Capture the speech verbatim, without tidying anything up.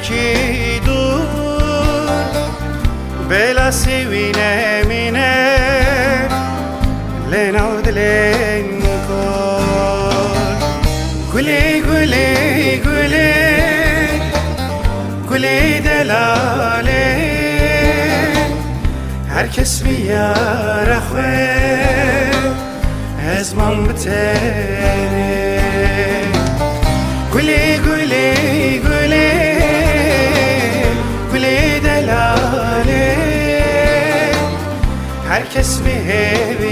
Kî dûr, bêlasî wî nemîne, lê nav dilên kor. Gulê, gulê, gulê, gulê delalê, her kes bi yara xwe, ez mam bi tenê. Gulê, gulê, gulê, gulê delalê, her kes bi hêvî